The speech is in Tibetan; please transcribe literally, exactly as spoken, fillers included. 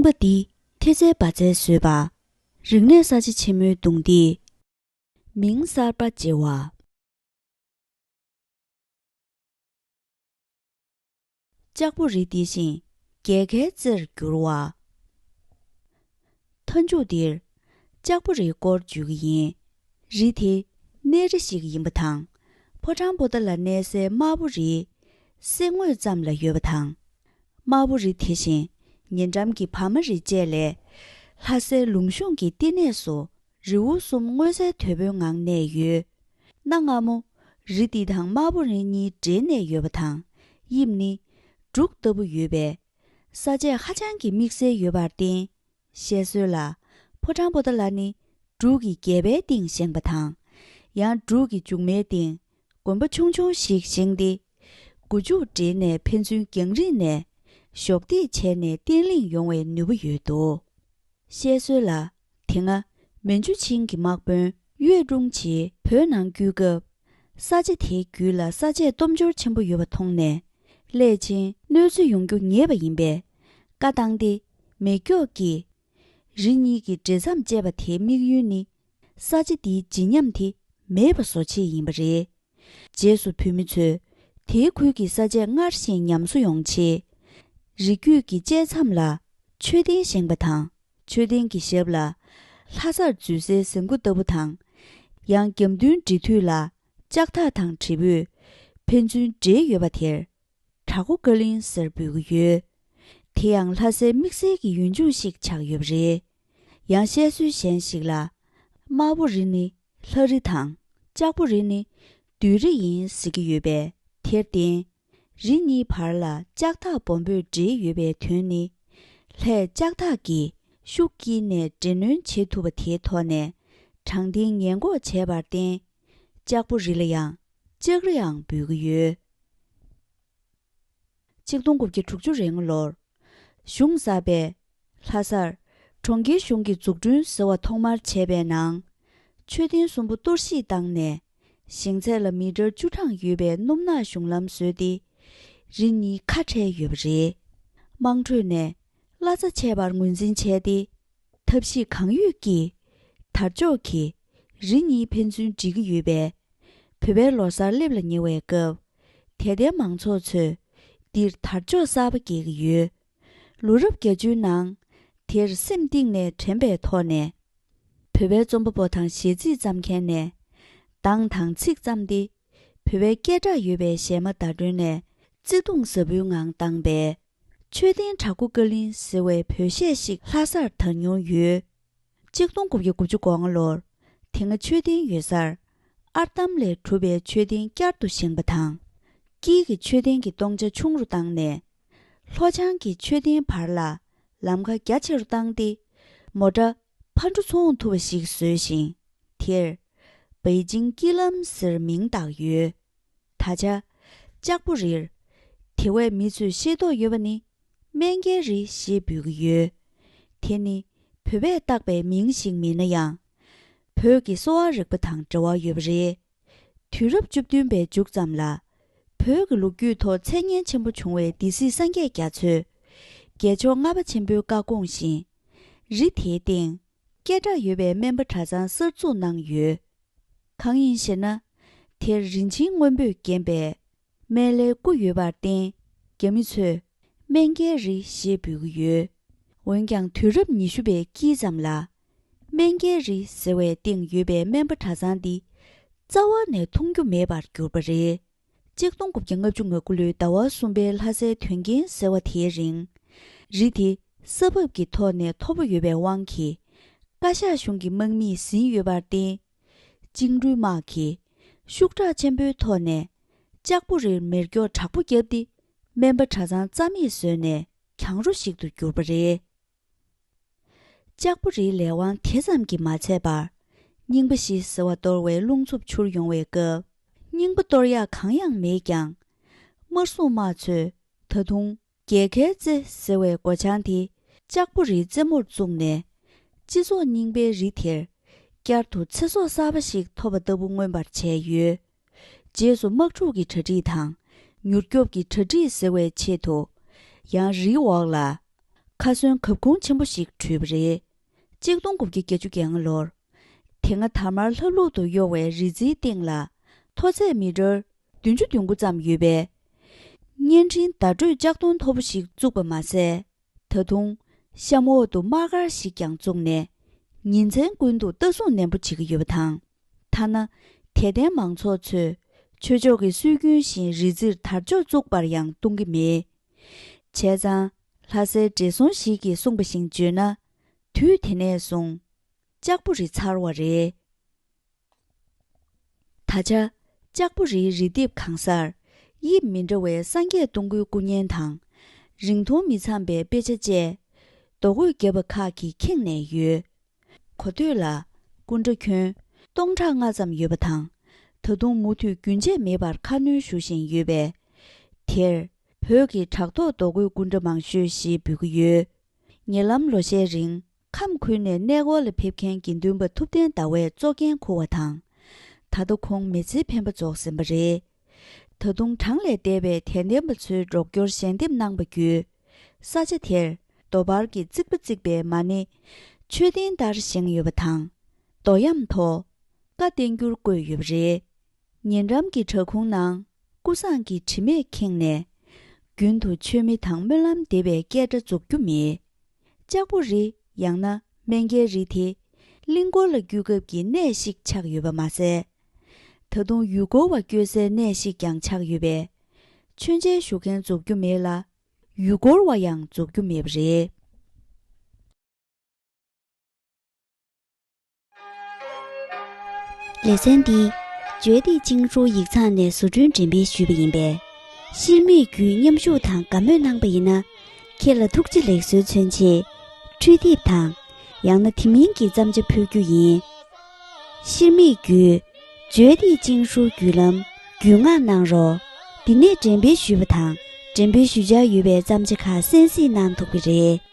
པ་འདི་ཐེ་ཚལ་བ་ཚལ་བཟོས་པ། རིག་གནས་གསར་བརྗེ་ཆེན་མོའི་གདུང་འདིས་མིང་གསར་པ་བརྗེ་བ། ལྕགས་པོ་རི་འདི་བཞིན་རྒྱལ་ཁའི་རྩེར་འགྱུར་བ། མཐའ་མཇུག་འདིར་ལྕགས་པོ་རིའི་སྐོར་བརྗོད་ཀྱི་ཡིན། རི་དེ་གནས་རི་ཞིག་ཡིན་པ་དང་། ཕོ་བྲང་པོ་ཏཱ་ལ་གནས་སའི་དམར་པོ་རིའི་གསེང་ངོས་ཙམ་ལ་ཡོད་པ་དང་། དམར་པོ་རི་དེ་བཞིན་ཉེ་འགྲམ་གྱི་བ་མ་རི་བཅས་ལས་ལྷ་སའི་ལུང་གཤོང་གི་བསྟི་གནས་སུ་རི་བོ་གསུམ་མངོན་གསལ་དོད་པོའི་ངང་གནས་ཡོད། གནའ་སྔ་མོ་རི་འདི་དང་དམར་པོ་རི་གཉིས་འདྲེས་ནས་ཡོད་པ་དང་། དབྱིབས་ནི་འབྲུག་ལྟ་བུ་ཡོད་པས། ས་དཔྱད་ཧ་ཅང་གི་དམིགས་བསལ་ཡོད་པར་བརྟེན། བཤད་སྲོལ་ལ། ཕོ་བྲང་པོ་ཏཱ་ལ་ནི་འབྲུག་གི་རྒྱལ་པོའི་སྟེང་བཞེངས་པ་དང་། ཡང་འབྲུག་གི་མཇུག་མའི་སྟེང་དགོན་པ་ཆུང་ཆུང་ཞིག་བཞེངས་ཏེ། སྒོ་ཕྱུགས་འདྲེས་ནས་ཕན་ཚུན་རྒྱང་རིང་ནས་གཞོགས་འདེགས་བྱས་ནས་བརྟན་ལྷིང་ཡོང་བའི་ནུས་པ་ཡོད་འདུག། བཤད་སྲོལ་ལ། དེ་སྔ་མན་ཇུ་ཆིང་གི་དམག་དཔོན་གཡོད་ཀྲུང་ཆི་བོད་ནང་བསྐྱོད་སྐབས། ས་ཆ་དེའི་རྒྱུད་ལ་ས་དཔྱད་སྟོབས་འབྱོར་ཆེན་པོ་ཡོད་པ་མཐོང་ནས། སླད་ཕྱིན་གནོད་འཚེ་ཡོང་རྒྱུ་ངེས་པ་ཡིན་པས། བཀའ་བཏང་སྟེ། མེ་སྒྱོགས་ཀྱིས་རི་གཉིས་ཀྱི་འདྲེས་མཚམས་བཅད་པ་དེའི་དམིགས་ཡུལ་ནི། ས་ཆ་འདིའི་བརྗིད་ཉམས་དེ་མེད་པ་བཟོ་ཆེད་ཡིན་པ་རེད། རྗེས་སུ་བོད་མི་ཚོས་དེའི་ཁུལ་གྱི་ས་དཔྱད་སྔར་བཞིན་ཉམས་གསོ་ཡོང་ཆེད། རི་རྒྱུད་ཀྱི་བཅད་མཚམས་ལ་མཆོད་རྟེན་བཞེངས་པ་དང་། མཆོད་རྟེན་གྱི་ཞབས་ལ་ལྷ་སར་འཛུལ་སའི་ཟན་སྐུ་ལྟ་བུ་དང་། ཡང་རྒྱབ་མདུན་འབྲི་མཐུད་ལ་ལྕགས་ཐག་དང་དྲིལ་བུས་ཕན་ཚུན་སྦྲེལ་ཡོད་པ་དེར། བྲག་སྒོ་ཀ་གླིང་ཟེར་འབོད་ཀྱི་ཡོད། དེ་ཡང་ལྷ་སའི་དམིགས་བསལ་གྱི་ཡུལ་ལྗོངས་ཤིག་ཆགས་ཡོད་པ་རེད། ཡང་བཤད་སྲོལ་གཞན་ཞིག་ལ། དམར་པོ་རི་ནི་ལྷ་རི་དང་། ལྕགས་པོ་རི་ནི་བདུད་རི་ཡིན་ཟེར་གྱི་ཡོད་པས། དེར་བརྟེན། རི་གཉིས་བར་ལ་ལྕགས་ཐག་སྦོམ་པོས་སྦྲེལ་ཡོད་པའི་དོན་ནི། ལྷས་ལྕགས་ཐག་གིས་ཤུགས་དཀྱིལ་ནས་འདྲེ་གནོན་བྱེད་ཐུབ་པ་དེའི་ཐོག་ནས། དྲང་བདེན་ཉེན་འགོག་བྱས་པར་བརྟེན། ལྕགས་པོ་རི་ལ་ཡང་ལྕགས་རིའང་འབོད་ཀྱི་ཡོད། ཆིག་སྟོང་དགུ་བརྒྱ་དྲུག་ཅུ་རེ་ལྔ་ལོར། གཞུང་གསར་པས་ལྷ་སར་གྲོང་ཁྱེར་གཞུང་གི་འཛུགས་སྐྲུན་ཟེར་བ་ཐོག་མར་བྱས་པའི་ནང་། མཆོད་རྟེན་གསུམ་པོ་གཏོར་བཤིག་བཏང་ནས། ཞེང་ཚད་ལ་མི་ཊར་བཅུ་གྲངས་ཡོད་པའི་སྣུམ་ནག་གཞུང་ལམ་བཟོས་ཏེ། རི་གཉིས་ཁ་བྲལ་ཡོད་པ་རེད། དམངས་ཁྲོད་ནས་གླ་ཆ་ཆད་པར་ངོས་འཛིན་བྱས་ཏེ། ཐབས་ཤེས་གང་ཡོད་ཀྱིས་དར་ལྕོག་གིས་རི་གཉིས་ཕན་ཚུན་སྒྲིག་གི་ཡོད་པས། བོད་པའི་ལོ་གསར་སླེབས་ལ་ཉེ་བའི་སྐབས། དད་ལྡན་མང་ཚོགས་ཚོས་འདིར་དར་ལྕོག་གསར་པ་རྒྱག་གི་ཡོད། ལོ་རབས་བརྒྱད་ཅུའི་ནང་། དེར་སེམས་གཏིང་ནས་དྲན་པའི་ཐོག་ནས། བོད་པའི་རྩོམ་པ་པོ་དང་གཞས་ཚིག་བརྩམས་མཁན་ནས། གདངས་དང་ཚིག་བརྩམས་ཏེ། བོད་པའི་སྐད་གྲགས་ཡོད་པའི་གཞས་མ་བརྡ་སྒྲོན་ནས་བརྩེ་དུང་ཟབ་པོའི་ངང་བཏང་པས། མཆོད་རྟེན་བྲག་སྒོ་ཀ་གླིང་ཟེར་བའི་བོད་གཞས་ཤིག་ལྷ་སར་དར་མྱོང་ཡོད། ཆིག་སྟོང་དགུ་བརྒྱ་དགུ་ཅུ་གོ་ལྔ་ལོར། དེ་སྔ་མཆོད་རྟེན་ཡོད་སར། ཨར་འདམ་ལས་གྲུབ་པའི་མཆོད་རྟེན་བསྐྱར་དུ་བཞེངས་པ་དང་། དཀྱིལ་གྱི་མཆོད་རྟེན་གྱི་སྟོང་ཆ་ཆུང་རུ་བཏང་ནས། ལྷོ་བྱང་གི་མཆོད་རྟེན་བར་ལ་ལམ་ཁ་རྒྱ་ཆེ་རུ་བཏང་སྟེ། མོ་ཊ་ཕར་འགྲོ་ཚུར་འོང་ཐུབ་པ་ཞིག་བཟོས་ཤིང་། དེར་པེ་ཅིང་དཀྱིལ་ལམ་ཟེར་མིང་བཏགས་ཡོད། ད་ཆ། ལྕགས་པོ་རིར། དེ་བས་མི་ཚོས་ཤེས་རྟོགས་ཡོད་པ་ནི། སྨན་རྒྱལ་རི་ཞེས་འབོད་ཀྱི་ཡོད། དེ་ནི་བོད་པས་བཏགས་པའི་མིང་ཞིག་མིན་ན་ཡང་། བོད་ཀྱི་གསོ་བ་རིག་པ་དང་འབྲེལ་བ་ཡོད་པ་རེད། དུས་རབས་བཅུ་བདུན་པའི་མཇུག་ཙམ་ལ། བོད་ཀྱི་ལོ་རྒྱུས་ཐོག་མཚན་སྙན་ཆེན་པོ་བྱུང་བའི་སྡེ་སྲིད་སངས་རྒྱས་རྒྱ་མཚོས། རྒྱལ་མཆོག་ལྔ་པ་ཆེན་པོའི་བཀའ་དགོངས་བཞིན། རི་དེའི་སྟེང་། སྐད་གྲགས་ཡོད་པའི་སྨན་པ་གྲྭ་ཚང་གསར་འཛུགས་གནང་ཡོད། གང་ཡིན་ཞེ་ན། དེར་རིན་ཆེན་སྔོན་པོས་བརྒྱན་པའི་སྨན་བླའི་སྐུ་ཡོད་པར་བརྟེན། རྒྱ་མི་ཚོས་སྨན་རྒྱལ་རི་ཞེས་འབོད་ཀྱི་ཡོད། འོན་ཀྱང་། དུས་རབས་ཉི་ཤུ་པའི་དཀྱིལ་ཙམ་ལ། སྨན་རྒྱལ་རི་ཟེར་བའི་སྟེང་ཡོད་པའི་སྨན་པ་གྲྭ་ཚང་འདི་རྩ་བ་ནས་མཐོང་རྒྱུ་མེད་པར་གྱུར་པ་རེད། ཆིག་སྟོང་དགུ་བརྒྱ་ལྔ་བཅུ་ང་དགུ་ལོའི་ཟླ་བ་གསུམ་པའི་ལྷ་སའི་དོན་རྐྱེན་ཟེར་བ་དེའི་རིང་། རི་དེ་ས་བབ་ཀྱི་ཐོག་ནས་མཐོ་པོ་ཡོད་པའི་དབང་གིས། བཀའ་ཤག་གཞུང་གི་དམག་མིས་ཟིན་ཡོད་པར་བརྟེན། བཅིངས་འགྲོལ་དམག་གིས་ཤུགས་དྲག་ཆེན་པོའི་ཐོག་ནས་ལྕགས་པོ་རིར་མེ་སྒྱོགས་དྲག་པོ་བརྒྱབ་སྟེ། སྨན་པ་གྲྭ་ཚང་རྩ་མེད་བཟོས་ནས་གྱང་རོ་ཞིག་ཏུ་གྱུར་པ་རེད། ལྕགས་པོ་རིའི་ལས་དབང་དེ་ཙམ་གྱིས་མ་ཚད་པར། རྙིང་པ་བཞི་ཟེར་བ་གཏོར་བའི་རླུང་འཚུབ་འཕྱུར་ཡོང་བའི་སྐབས། རྙིང་པ་གཏོར་ཡག་གང་ཡང་མེད་ཀྱང་། དམར་སྲུང་དམག་ཚོས་ད་དུང་རྒྱལ་ཁའི་རྩེ་ཟེར་བའི་སྒོ་བྱང་དེ་ལྕགས་པོ་རིའི་རྩེ་མོར་བཙུགས་ནས། སྤྱི་ཚོགས་རྙིང་པའི་རི་དེར་བསྐྱར་དུ་ཚེ་སྲོག་གསར་པ་ཞིག་ཐོབ་པ་ལྟ་བུ་མངོན་པར་བྱས་ཡོད། རྗེས་སུ་དམག་འཁྲུག་གི་གྲ་སྒྲིག་དང་མྱུར་སྐྱོབ་ཀྱི་གྲ་སྒྲིག་ཟེར་བའི་ཆེད་དུ། ཡང་རིའི་འོག་ལ། ཁ་སོན་གབ་ཁུང་ཆེན་པོ་ཞིག་གྲུབ་པ་རེད། གཅིག་སྟོང་དགུ་བརྒྱ་བརྒྱད་ཅུ་གྱ་ལྔ་ལོར། དེ་སྔ་དར་དམར་ལྷབ་ལྷུབ་ཏུ་གཡོ་བའི་རི་རྩེའི་སྟེང་ལ། མཐོ་ཚད་མི་ཊར་བདུན་ཅུ་དོན་དགུ་ཙམ་ཡོད་པའི་བརྙན་འཕྲིན་བརྡ་སྤྲོད་ལྕགས་སྡོང་མཐོ་པོ་ཞིག་བཙུགས་པ་མ་ཟད། ད་དུང་གཤམ་འོག་ཏུ་དམག་སྒར་ཞིག་ཀྱང་བཙུགས་ནས། ཉིན་མཚན་ཀུན་ཏུ་ལྟ་སྲུང་ནན་པོ་བྱེད་ཀྱི་ཡོད་པ་དང་། ཐ་ན། དད་ལྡན་མང་ཚོགས་ཚོས་ཆོས་ཕྱོགས་ཀྱི་སྲོལ་རྒྱུན་བཞིན་རི་རྩེར་དར་ལྕོག་བཙུགས་པར་ཡང་གཏོང་གི་མེད། བྱས་ཙང་། ལྷ་སའི་བགྲེས་སོང་ཞིག་གིས་གསུངས་པ་བཞིན་བརྗོད་ན། དུས་དེ་ནས་བཟུང་། ལྕགས་པོ་རི་ཚར་བ་རེད། ད་ཆ། ལྕགས་པོ་རིའི་རི་ལྡེབས་གང་སར། དབྱིབས་མི་འདྲ་བའི་སངས་རྒྱས་སྟོང་སྐུའི་སྐུ་བརྙན་དང་། རིང་ཐུང་མི་འཚམ་པའི་དཔེ་ཆ་བཅས། རྡོ་བརྐོས་བརྒྱབ་པ་ཁག་གིས་ཁེངས་ནས་ཡོད། གོ་ཐོས་ལ། སྐུ་འདྲ་ཁྱོན། སྟོང་ཕྲག་ལྔ་ཙམ་ཡོད་པ་དང་། ད་དུང་མུ་མཐུད་རྒྱུན་ཆད་མེད་པར་ཁ་སྣོན་ཞུ་བཞིན་ཡོད་པས། དེར། བོད་ཀྱི་བྲག་ཐོག་རྡོ་བརྐོས་སྐུ་འདྲ་མང་ཤོས་ཞེས་འབོད་ཀྱི་ཡོད། ཉེ་ལམ་ལོ་ཤས་རིང་། ཁམས་ཁུལ་ནས་གནས་སྐོར་ལ་ཕེབས་མཁན་དགེ་འདུན་པ་ཐུབ་བསྟན་ཟླ་བས་གཙོ་འགན་འཁུར་བ་དང་། ད་ལྟ་ཁོང་མི་ཚེའི་འཕེན་པ་རྫོགས་ཟིན་པ་རེད། ད་དུང་གྲངས་ལས་འདས་པའི་དད་ལྡན་པ་ཚོའི་རོགས་སྐྱོར་ཞལ་འདེབས་གནང་བ་བརྒྱུད། ས་ཆ་དེར་རྡོ་བར་གྱི་རྩིག་པ་བརྩིགས་པའི་མ་ཎི་མཆོད་རྟེན་ལྟར་བཞེངས་ཡོད་པ་དང་། རྡོ་གཡམ་ཐོག་བཀའ་བསྟན་འགྱུར་བརྐོས་ཡོད་པ་རེད། ཉེ་འགྲམ་གྱི་བྲག་ཁུང་ནང་ཀུ་བཟང་གི་དྲི་མས་ཁེངས་ནས། རྒྱུན་དུ་མཆོད་མེ་དང་སྨོན་ལམ་འདེབས་པའི་སྐད་སྒྲ་རྫོགས་རྒྱུ་མེད། ལྕགས་པོ་རི་ཡང་ན་སྨན་རྒྱལ་རི་དེ། གླིང་སྐོར་ལ་བསྐྱོད་སྐབས་ཀྱི་གནས་ཤིག་ཆགས་ཡོད་པ་མ་ཟད། ད་དུང་ཡུལ་སྐོར་བ་བསྐྱོད་སའི་གནས་ཤིག་ཀྱང་ཆགས་ཡོད་པས། མཆོད་མཇལ་ཞུ་མཁན་རྫོགས་རྒྱུ་མེད་ལ། ཡུལ་སྐོར་བ་ཡང་རྫོགས་རྒྱུ་མེད་པ་རེད། ལེ་ཚན་འདི། བརྗོད་བདེ་ཅིང་ཧྲུའུ་ཡིག་ཚང་ནས་བཟོ་སྐྲུན་འགྲེམས་སྤེལ་ཞུས་པ་ཡིན་པས། ཤེར་མིག་བརྒྱུད་མཉམ་ཞུགས་དང་དགའ་མོས་གནང་པ་ཡིན་ན། ཁྱེད་ལ་ཐུགས་རྗེ་ལེགས་གསོལ་མཚོན་ཆེད། འཕྲུལ་དེབ་དང་། ཡང་ན་དེ་མིན་གྱི་བརྩམས་བྱ་ཕུལ་རྒྱུ་ཡིན། ཤེར་མིག་བརྒྱུད། བརྗོད་བདེ་ཅིང་ཧྲུའུ་བརྒྱུད་ལམ། བརྒྱུད་མངགས་གནང་རོགས། འདི་ནས་འགྲེམས་སྤེལ་ཞུས་པ་དང་། འགྲེམས་སྤེལ་ཞུ་འཆར་ཡོད་པའི་བརྩམས་བྱ་ཁག་གསན་གཟིགས་གནང་ཐུབ་ཀྱི་རེད།